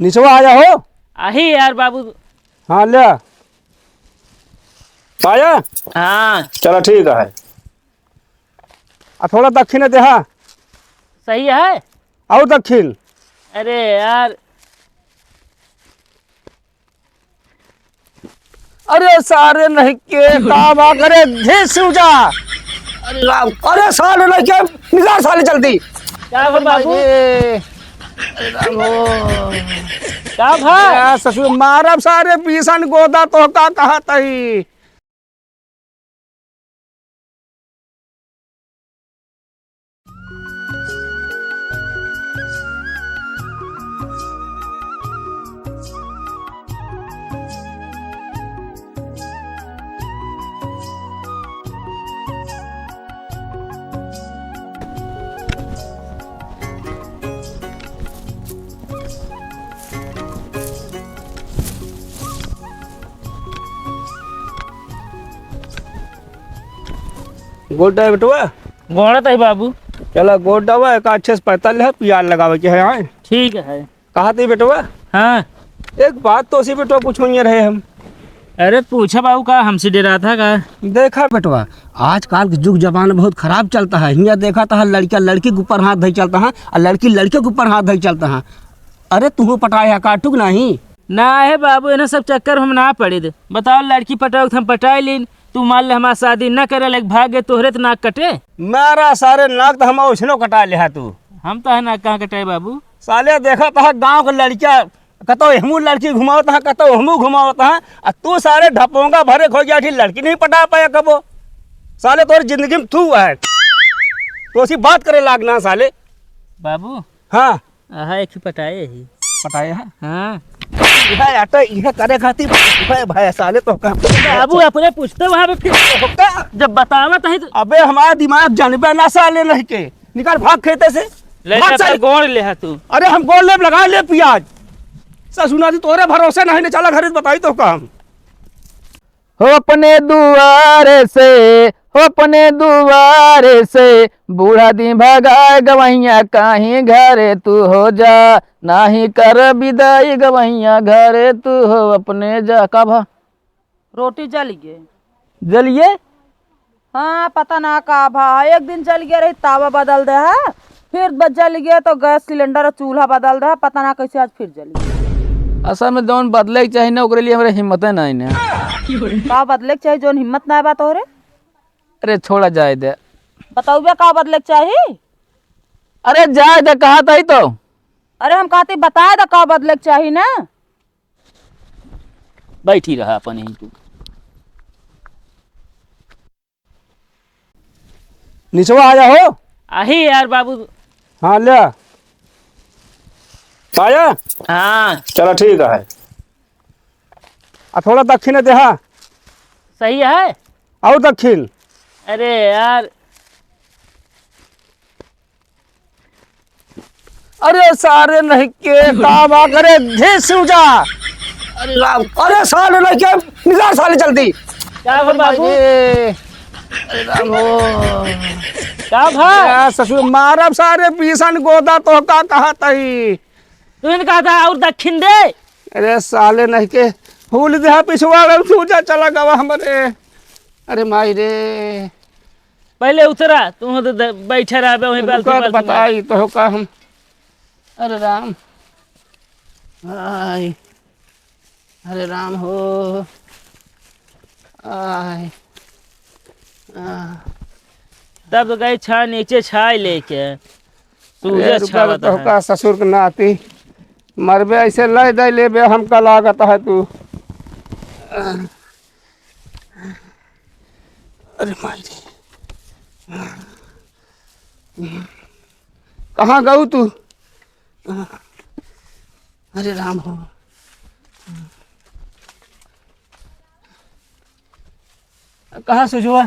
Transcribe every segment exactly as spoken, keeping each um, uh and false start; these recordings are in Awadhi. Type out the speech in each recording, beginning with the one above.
निचवा आया हो। आही यार बाबू। हाँ, ले। आया? हाँ। चला, ठीक है। आ, थोड़ा दक्षिण देहा। सही है? और दक्षिण। अरे यार। अरे सारे नहीं के काम आ करे, घिस उजा। अरे राम, अरे सारे नहीं के, निकाल साले जल्दी। क्या हो बाबू? अरे, अरे राम हो। का भा? ए ससुर, मारब सारे पीसन गोदा, तो का कहत ही? गोड़ दबा बेटवा। गोड़ दबा बाबू। चला गोड़ दबा, एक अच्छे से पता ले, प्यार लगावे के है, हाँ? ठीक है। कहा थे बेटवा? हाँ। एक बात तोसे बेटवा पूछोइया रहे हम। अरे पूछा बाबू, का हमसे डेरात हा का? देखा बेटवा, आजकल के जुग जमाना बहुत खराब चलत है। हियाँ देखत हा लड़का लड़की के ऊपर हाथ धइ चलत है, और लड़की लड़के के ऊपर हाथ धइ चलत है। अरे तुहू पटाया का, ठीक नहीं? ना हे बाबू, इन्हें सब चक्कर हम ना पड़े दे। बताओ, लड़की पटाओ तो हम पटाई लीन, तू मान ले हमार शादी ना करे लायक भाग गए, तोहरे तो नाक कटे। मारा सारे नाक तो हम ओइसनो कटा लेहा तू। हम तो है नाक कहाँ कटाए बाबू। साले देखत हा गाँव के लड़किया, कतौ हमू लड़की घुमावत हा, कतौ हमू घुमावत हा, आ तू सारे ढपोंगा भरे खो गया, ठीक लड़की नहीं पटा पाया कबो। साले तोर जिंदगी में तू है, तो ऐसी बात करे लाग ना साले। बाबू। हाँ। आहा, एक ही पटाए ही। पटाए है? हाँ। इहे आटा, इहे करे खातिर, भाई, भाई, साले तो का बाबू, अपने पूछते वहाँ पे फिर होता। जब बतावत है तो अबे, हमारा दिमाग जानबे ना साले नहीं के। निकाल, भाग खेते से। ले भाग जा, साले। गोड़ ले हा तू। अरे, हम गोड़ लेब, लगा ले प्याज। ससुना जी, तोरे भरोसे नहीं, नहीं चला घरे, बताई तो काम। हो अपने दुआरे से, हो अपने दुआरे से, बूढ़ा दी भगाए गवैया, काहीं घरे तू हो जा, नाही कर बिदाई गवैया, घरे तू हो अपने जा। का भा? रोटी जल गए। जलिए? हाँ, पता ना का भा, एक दिन जल गया रही, तावा बदल दे है, फिर ब-, जल गया तो गैस सिलेंडर और चूल्हा बदल दे है, पता ना कैसे आज फिर जल गया। असल में जौन बदले के चाही ना, ओकरे लिए हमरे हिम्मते ना है ना। का बदले के चाही, जौन हिम्मत ना बा तोहरे? अरे छोड़ा जाए दे। बतौबे का बदले के चाही? अरे जाए दे, कहत ही तो। अरे हम कहते बताए दे का बदले के चाही ना। बैठी रहा अपन यहीं तू। निचवा आया हो। आही यार बाबू। हाँ, ले। आया? हाँ। चला, ठीक है। आ, थोड़ा दक्षिण देहा। सही है? और दक्षिण। अरे यार। अरे सारे नहीं के काम आ करे, घिस उजा। अरे राम, अरे सारे नहीं के, निकाल साले जल्दी। का हो बाबू? अरे, अरे राम हो। का भा? अरे ससुर, मारब सारे पीसन गोदा, तो का कहत ही? तू इनका था और दक्षिण दे। अरे साले नहीं के, भूल दे पिछवाड़ा सूजा चला गवा हमरे। अरे माई रे। पहले उतरा, तू तो द-, बैठे रहबे वहीं बाल्टी रुका, बाल्टी में। बताई तो का हम। अरे राम। आय। अरे राम हो। आय। आ। तब गए छा नीचे छाय लेके। सूरज अरे रुका, छावत तो है। का ससुर के नाती। मरबे ऐसे लय दे लेबे हमका लागत है तू। अरे माई रे। कहाँ गऊ तू? अरे राम हो। कहाँ सुजवा?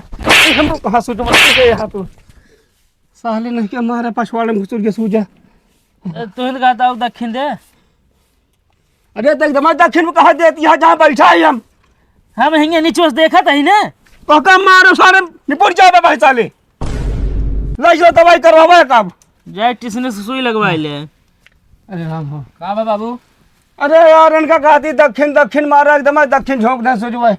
हम कहाँ सुजवा? यहाँ तू। साले नहीं के मारे पछवाड़े में घुसुर के सूजा। ए, तू ही तो कहता हूँ दक्षिण दे। अरे तो एकदम दक्षिण में कहा देत, यहाँ जहाँ बैठा ही हम। हम हिंगे नीचे से देखत ही ना। तो का मारो साले निपुट जाए भाई साले। लाई जो दवाई करवावे काम। जाए टिसने से सुई लगवाए ले। अरे राम हो। का बा बाबू? अरे यार, इनका कहती दक्षिण, दक्षिण मारा, एकदम दक्षिण झोंक दे सूजवा।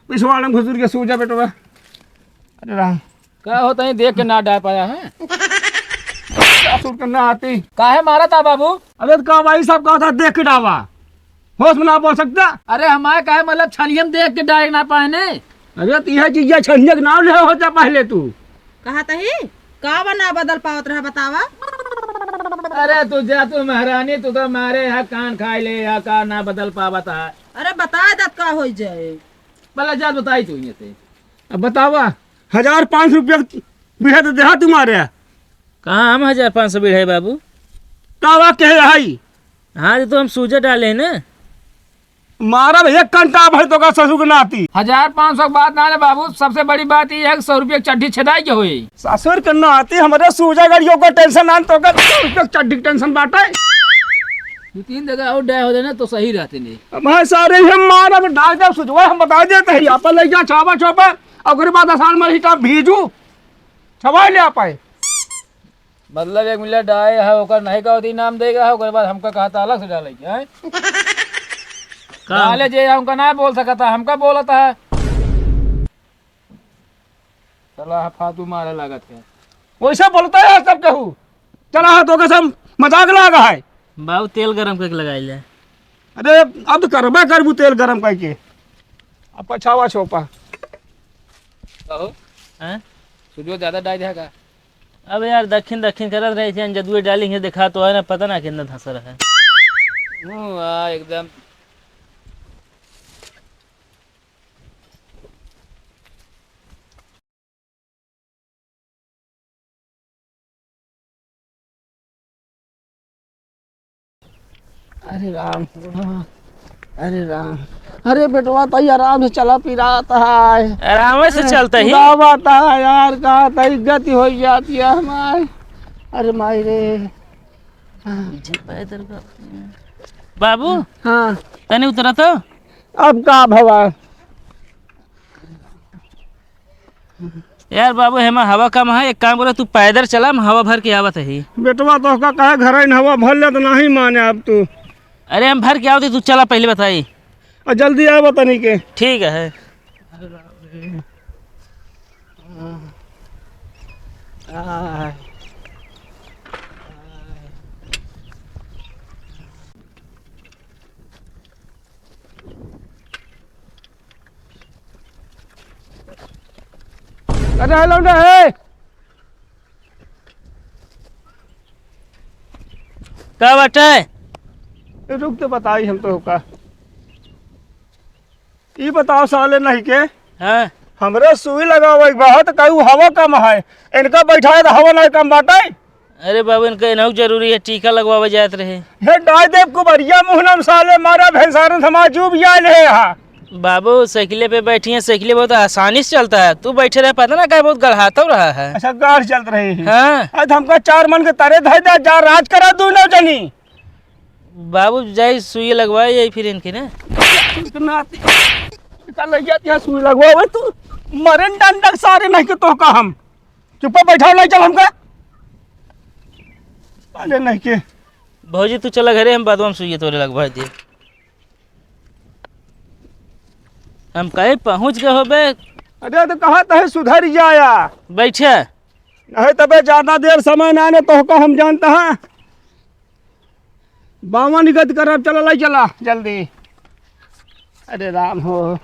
पिछवाड़े में घुसुर के सूजा बेटवा। अरे राम। का होता है, देख के ना डाय पाया है? ससुर के नाती। काहे मारा था बाबू? अरे तो का भाई साहब का था, देख के डावा। होश में ना बोल सकता? अरे हमारे काहे मतलब छलियम देख के डाय ना पाए ने? अरे तो यह चीजें छलिया के नाम ले होता पहले तू। कहा तही? का बा ना बदल पावत रहा बतावा? अरे तू जा तू महारानी, तू तो मारे हा कान खाए ले हा का ना बदल पावत हा। अरे बताए दत का होई जाए। भला जा बताई तू ये से। अब बतावा, हजार पाँच सौ रुपया बीघा तो देहा तुम्हारे। कहाँ हम हजार पाँच सौ बीघा है बाबू? का वा कहे है? हाँ, तो हम सूजा डाले हैं ना। मारब एक कंटा भर तो का ससुर के नाती। हजार पाँच सौ के बात ना ले बाबू, सबसे बड़ी बात ये है कि सौ रुपये की चड्ढी छेदाई के होई। ससुर के नाती हमरे सूजा गड़ियों को टेंशन ना, तो का सौ रुपये की चड्ढी की टेंशन बाटे। दो तीन जगह और डाय हो जाए ना तो सही रहते नहीं। अब हाँ सारे हम मारब डाल दे सुजवा, हम बता देते हैं, यहाँ पर ले जा छावा छो पर, और ओकरे बाद आसान में हिटा भीजू, छवा ले आ पाए। मतलब एक मिला डाय है, ओकर नहीं का होती नाम देगा है, ओकर बाद हमका कहा था अलग से डाले के, हैं? का? डाले जे हमका ना बोल सकता, हमका बोलता है। चला, फालतू मारे लागत है। वैसे बोलता है सब केहू। चला, हाँ, तो के सब मजाक लागा है। बाबू, तेल गरम करके लगाई ले। अरे, अब तो करबे करबू तेल गरम करके। अब पछावा छोपा। कहो। हैं? सूजो ज्यादा डाय देगा। अब यार, दक्षिण दक्षिण करत रहे थे, जदुए डाली है, देखा तो है ना, पता ना कितना धसर है। हूँ, आ, एकदम। अरे राम, अरे राम, अरे बेटवा, तई आराम से चला, पिरात है। आराम से चलता ही। गावत है यार, का तई गति हो जाती है हमारे। अरे माई रे। हाँ। जी, पैदल का। बाबू, हाँ। तनी उतरा तो। अब का भवा? यार बाबू, हेमा हवा कम है, एक काम करो, तू पैदल चला, हम हवा भर के आवत ही। बेटवा, तो का कहे घर ही हवा भर ले, तो नहीं माने अब तू। अरे, हम भर के आवत ही, तू चला, पहले बताई। आ, जल्दी आवा तनी के। ठीक है। अरे, हेलो ना, हे। का बाटे? ए, रुक तो बताई हम तो का। ई बताओ साले नहीं के। हाँ। हमरे सुई लगावे के बा, तो कहू हवा कम है। इनका बैठाए तो हवा नहीं कम बाटे। अरे बाबू, इनका एनहु जरूरी है, टीका लगवावे जात रहे। हे डाय देव कुबरिया मुहनम साले, मारा भैंसारन समाज जूब आयल है यहाँ। बाबू, साइकिले पे बैठी हैं, साइकिले बहुत आसानी से चलता है। तू बैठे रहे, पता ना काहे बहुत गड़हातो रहा है। अच्छा, गाड़ चलत रहे हैं। हाँ। आज हमका चार मन के तरे धर दे, जा राज करा दोनों जनी। बाबू, जाई सुई लगवाए, यही फिर इनके ना। इतना ती-, इतना लग जाती है सुई लगवावे तू। मरन डंडक सारे नहीं के तो का हम। चुप्पा बैठाओ, नहीं चल हमका। अरे नहीं के। भौजी, तू चला घरे, हम बाद में सुइया तोरे लगवा दे। हम कहे पहुँच गए होबे। अरे तो कहा तहे सुधर जाया। बैठे। नहीं तबे ज्यादा देर समय ना ने तोहका हम जानता है। बावन गत करब, चला लाई चला जल्दी। अरे राम हो।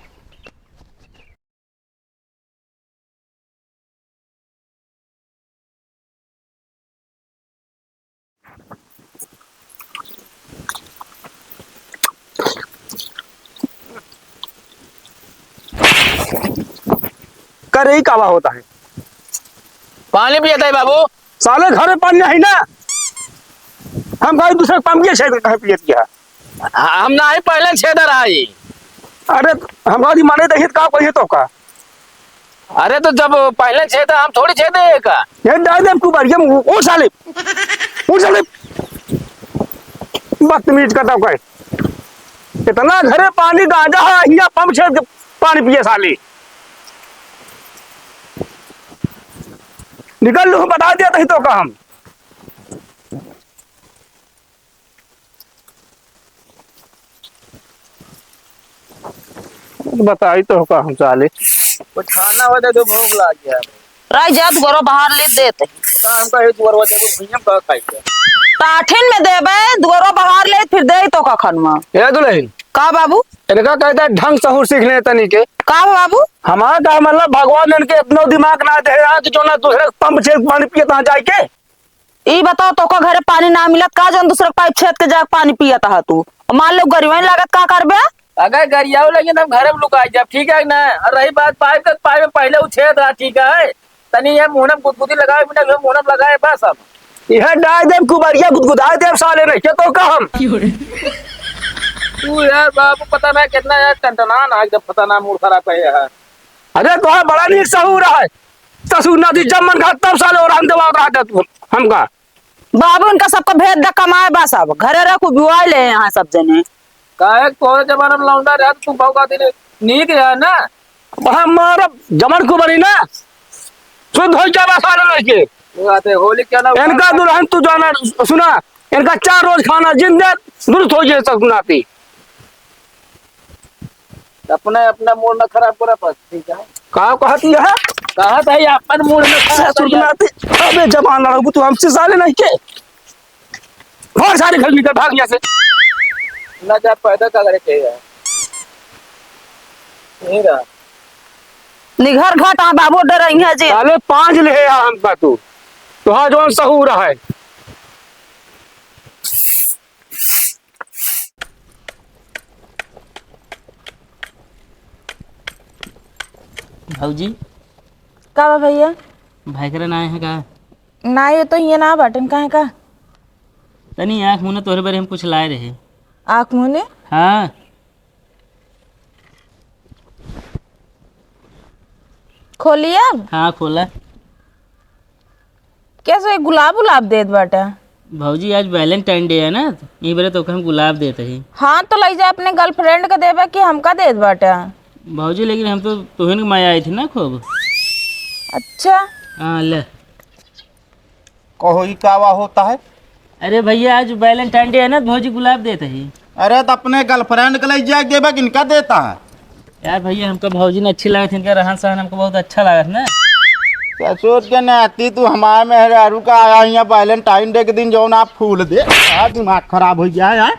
करे ही कावा होता है। पानी पियत है बाबू। साले घरे पानी नहीं ना। हम भाई दूसरे पंप के छेद कहे पियत किया। हम ना ही पहले छेद रहा ही। अरे, हमारी माने देखिए का कहिए तो का। अरे तो जब पहले छेद हम थोड़ी छेद है का। ये डाल दे कुबरिया में, ओ साले। ओ साले। बदतमीज करता कोई। इतना घरे पानी गांजा है, हिया पंप छेद के पानी पिए साली। निकल लू, बता दिया तही तो का हम। बताई तो का हम साले। कुछ खाना हो दे दो, भूख लाग गया है। राई जात गोरो बाहर ले देते। पता हमका एक बार वजह भैया का खाई गया। टाठिन में देबे, गोरो बाहर ले फिर दे तो का खनमा। ए दुल्हन। का बाबू? इनका कहता है ढंग सहूर सीख ले तनी के। का बाबू? हमारा का मतलब भगवान इनके इतना दिमाग ना दे रहा कि जो ना दूसरे पंप से पानी पिए तहाँ जाए के। ई बताओ, तोका घरे पानी ना मिलत का, जौन दूसरा पाइप छेद के जाके पानी पियत ह तू? और मान लो गरियावे लागत, का करबे? अगर गरियावे लगे तो हम घरे में लुकाई जाब, ठीक है ना? और रही बात पाइप के, पाइप में पहले उ छेद रहा, ठीक है? तनी ये मुहनम गुदगुदी लगाए बिना, ये मुहनम लगाए बस अब। यह डाल देब कुबरिया, गुदगुदा देब साले, नहीं के तो का हम। तू यार बाबू पता ना कितना यार टनटना ना एकदम पता ना मूड खराब है यार। अरे तोहार बड़ा नीक सहूर है। ससुर नाती जब मन कहा तब साले ओरहन देवा रहा था तू हमका। बाबू इनका सबका भेद द कमाए बा सब। घरे रह कुछ बुआई ले यहाँ सब जने। काहे तोरे जमाना में लौंडा रहा तू बहु का दिन नीक रहा ना। हमारा जमन को बनी ना। शुद्ध हो जाबा साले लड़के। वो बात है, होली क्या ना इनका दुल्हन तू जाना सुना। इनका चार रोज खाना जिन दे दुरुस्त हो जाए ससुर नाती। अपने, अपना मूड न खराब करा बस, ठीक है? का कहत ही है? कहत है अपन मूड न खराब ससुर करिया। नाती, अबे जमाना रहबू तू हमसे साले नहीं के। भाग सारे घर निकल, भाग यहाँ से। ना जा पैदा का करे के है। नहीं रहा। निघर घाट आ बाबू डरइहे जी। साले पाँच ले है हम का तू। तोहा जौन सहूर है। भौजी। का बा भैया? भाई करे ना आए हैं का? ना, ये तो ये ना बाटन, काहे का? तनी आँख मुने तोहरे बारे हम कुछ लाए रहे। आँख मुने? हाँ। खोली अब? हाँ, खोला। कैसे गुलाब उलाब देत बाटा? भौजी, आज Valentine Day है ना, तो ई बेरे तोके हम गुलाब देत हई। हाँ, तो लई जा अपने girlfriend के देबे कि हमका देत बाटा? भौजी, लेकिन हम तो तुहिन के माया आई थी ना खूब। अच्छा। हाँ, ले। कहो, ई कावा होता है? अरे भैया, आज Valentine Day है ना, भौजी गुलाब देत हई। अरे, तो अपने girlfriend के लई जाके देबे कि इनका देता है? यार भैया, हमका भौजी ने अच्छी लागत, इनका रहन सहन हमको बहुत अच्छा लागत ना। ससुर के नाती तू हमारे मेहरारू का आया यहाँ Valentine Day के दिन जौन आप फूल दे, आ दिमाग खराब हो गया है यार।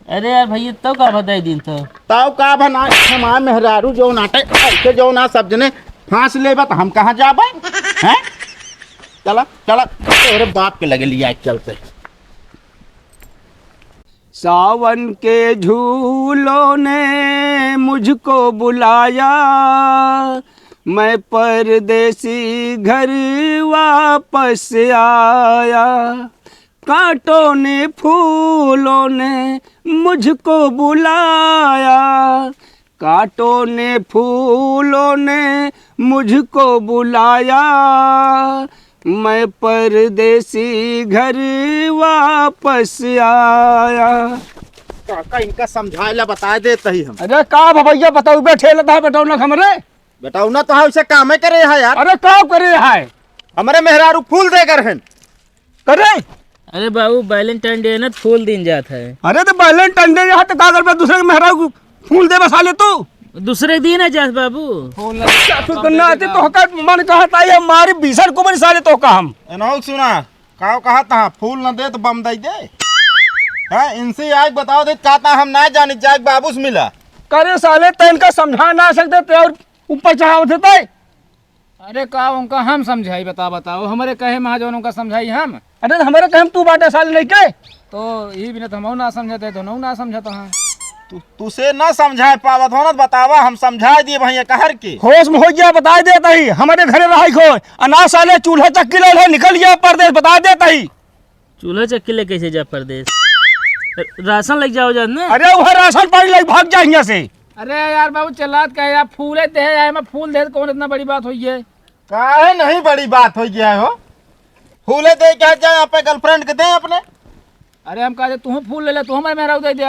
अरे यार भैया, तो का बताई दिन तो? तब का बना हमारे मेहरारू जौन आटे, ऐसे जौन आ सब जने फांस लेबा तो हम कहाँ जाबे? हैं? चला, चला, तोरे बाप के लगे लिया चलते। सावन के झूलों ने मुझको बुलाया, मैं परदेसी घर वापस आया। कांटों ने फूलों ने मुझको बुलाया, कांटों ने फूलों ने मुझको बुलाया, मैं परदेसी घर वापस आया। काका, इनका समझाए ला बताए देत ही हम। अरे का भैया बताऊ, बैठे लता है बेटौना हमरे। बेटौना तो है, उसे कामे करे है यार। अरे का करे है? हमरे मेहरारू फूल दे कर हैं। करे? अरे बाबू, Valentine Day है ना, फूल दिन जात है। अरे तो Valentine Day यहाँ तो का करबे, दूसरे के मेहरारू को फूल देबे साले तू? दूसरे दिन है जात बाबू। फूल ना दे, ससुर के नाती तो हकर मन कहत आई हमारी भीषण कुमारी साले तो का हम। एनहु सुना, का कहत हा, फूल न दे तो बम दई दे। हाँ, इनसे आग बताओ दे, कहता हम ना जानी, जाग बाबू से मिला। करे साले, तो इनका समझा ना सकते, तो और ऊपर चढ़ावत है तय। अरे का उनका हम समझाई, बता, बताओ, हमरे कहे में जौन उनका समझाई हम? अरे तो हमरे कहे में तू बाटे साले नहीं के? तो ई बिना तो हमहू ना समझते, तो ना समझता है। तू, तुसे ना समझाए पावत हो ना, तो बतावा, हम समझाए दिए भैया कहर के। होश में हो गया, बताए देत ही, हमरे घरे रही खो, अनाज साले चूल्हा चक्की ले ले, निकल गया परदेस, बताए देत ही। चूल्हा चक्की ले कैसे जा परदेस? राशन लेके जाओ जात ना। अरे वह राशन पानी लेके भाग जा हियां से। अरे यार बाबू, चलात का है यार, फूले दे है, मैं फूल दे, कौन इतना बड़ी बात हुई है? काहे नहीं बड़ी बात हो गया है हो? फूले दे क्या जाए, आप girlfriend के दे अपने। अरे हम कहा दे, तू फूल ले ले, तू हमारे मेहरारू दे दे।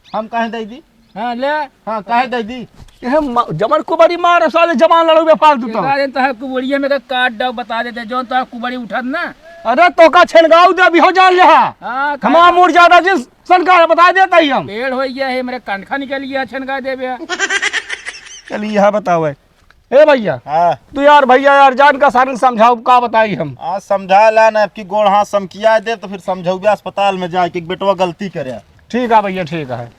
हम काहे दे दी? हाँ, ले। हाँ, काहे दे दी? ये म-, जमन को बड़ी मार साले, जवान लड़ू बे फालतू तो। बता दे, तो है कुबड़िया में का काट डाउ, बता देते, जौन तो कुबड़ी उठत ना। अरे तो का छनगाऊ दे, अभी हो जान ले हा। हाँ, हमारा मूड ज्यादा जिस सन का बता देता ही हम। पेड़ हो गया है, मेरे कंखा निकल गया, छनगा देबे। चली, यह बतावे। ए भइया, हाँ। तू यार, भइया यार, जान का सारन समझाओ, का बताई हम? हाँ, समझा ला ना, अब की गोड़ हाथ समकिया दे, तो फिर समझौबे अस्पताल में जाए कि बेटवा गलती करे। ठीक है भइया, ठीक है।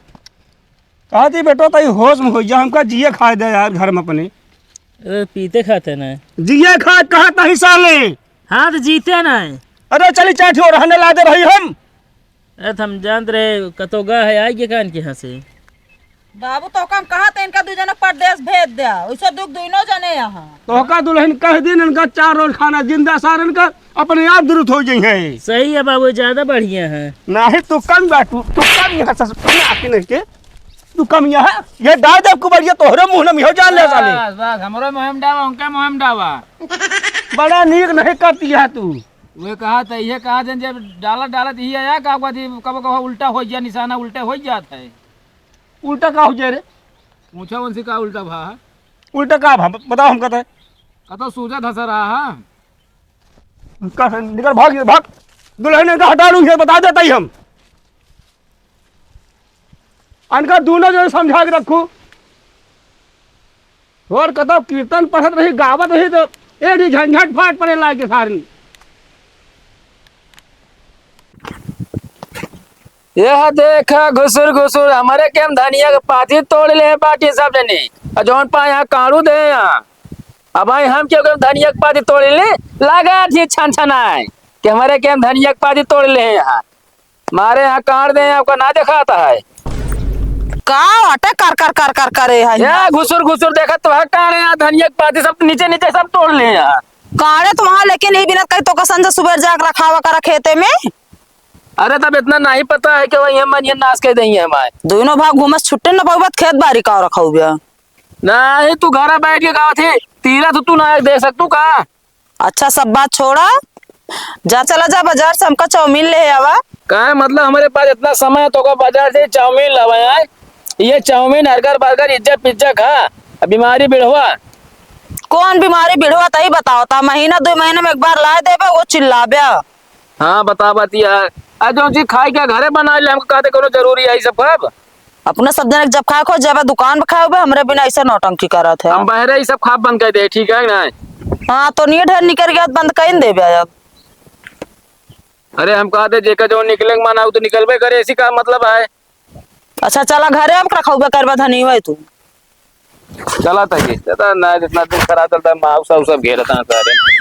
कहा थी, "बेटवा, तई होश में हो जा, हमका जिए खाए दे यार घर में अपने।" अरे, पीते खाते ना। जिए खाए कहा तही साले। हाँ, तो जीते ना। अरे, चली, चार ठो रहने ला दे रही हम। अरे, त हम जानत रहे, कतौ गा है, आइ गे कान के यहाँ से। बाबू, तोहका हम कहत है, इनका दुइ जने परदेस भेज द्या, वैसे दुख दुइनो जने यहाँ। तोहका दुलहिन कह दिन, इनका चार रोज खाना जिंदा सारन का अपने आप दुरुस्त होइ जइहैं। सही है बाबू, ज्यादा बढ़िया है। नाहीं, तू कम बाटू, तू कम यहाँ से, तू आके नहीं के, तू कम यहाँ, ये डाल दे कुबरिया तोहरे मुँह में, हो जान ले साले। बस, बस, हमरो मुँह में डावा, उनका मुँह में डावा। बड़ा नीक नहीं करती है तू। वे कहा था, ये कहा था, जब डालत, डालत ये आया, का हुआ थी, कबो, कबो उल्टा होइ गया, निशाना उल्टा होइ जात है। उल्टा का होइ जाए रे? पूछा उनसे, का उल्टा भा है? उल्टा का भा? बताओ हमका तो। का तो सूजा धसा रहा है। का से निकल, भाग, भाग। दुलहिन का हटा लूँ, ये बता देता ही हम। अनका दुनो जने समझा के रखू। और कतौ कीर्तन पढ़त रही, गावत रही तो एड़ी झंझट फाट पड़े लागे सारन। यह देखा घुसुर घुसुर, हमरे के हम धनिया के पाती तोड़ ले बाटी सब जने, और जौन पा यहाँ काढ़ू दे यहाँ। अब भाई हम क्यों के धनिया के पाती तोड़ ले, लगा थी छन छन आए कि हमरे के हम धनिया के पाती तोड़ ले यहाँ। मारे यहाँ काढ़ दे, आपका ना देखाता है। का अटे कर कर कर कर करे है? या घुसुर घुसुर देखत तो है, काढ़े यहाँ धनिया के पाती सब नीचे नीचे सब तोड़ ले यहाँ। काढ़े तो वहाँ, लेकिन ये बिना कहीं तो का संझा सुबेर जाके रखावा करा खेते में। अरे तब इतना नहीं पता है कि वही हम ये नाश कर देंगे हमारे। दोनों भाग घूमस छुट्टे न पाउबत खेत बारी का रखा हुआ। नहीं, तू घर बैठ के गावत है, तीरा तो तू ना देख सकतू का? अच्छा, सब बात छोड़ा, जा चला जा बाजार से हमका चाउमीन ले आवा। काहे, मतलब हमरे पास इतना समय है तो का बाजार से चाउमीन लावा है? ये चाउमीन, हरगर बर्गर, इज्जा पिज्जा खा, अब बीमारी बिढ़वा। कौन बीमारी बिढ़वा, तही बताओ ता। महीना दो महीने में एक बार लाए देबे, वो चिल्लाबे। हाँ, बता बात यार। आ जौन चीज खाए के घरे बना ले, हमको कहते कोनो जरूरी है ई सब खाब? अपने सब जने के जब खाए खो जाबे दुकान पे खाए हुए, हमरे बिना ऐसे नौटंकी करत है। हम बहरे ई सब खाब बंद कर दे, ठीक है ना? हाँ, तो नहीं ढेर निकल गया, बंद कर देबे अब। अरे हम कहते जेकर जो निकले के मन आऊ तो निकलबे करे, ऐसी का मतलब है? अच्छा चला घरे, अब रखौबे करबा धनी हुए तू। चला था ये, चला ना, जितना दिन खराब चलता है, माउसा उसा घेरता है सारे।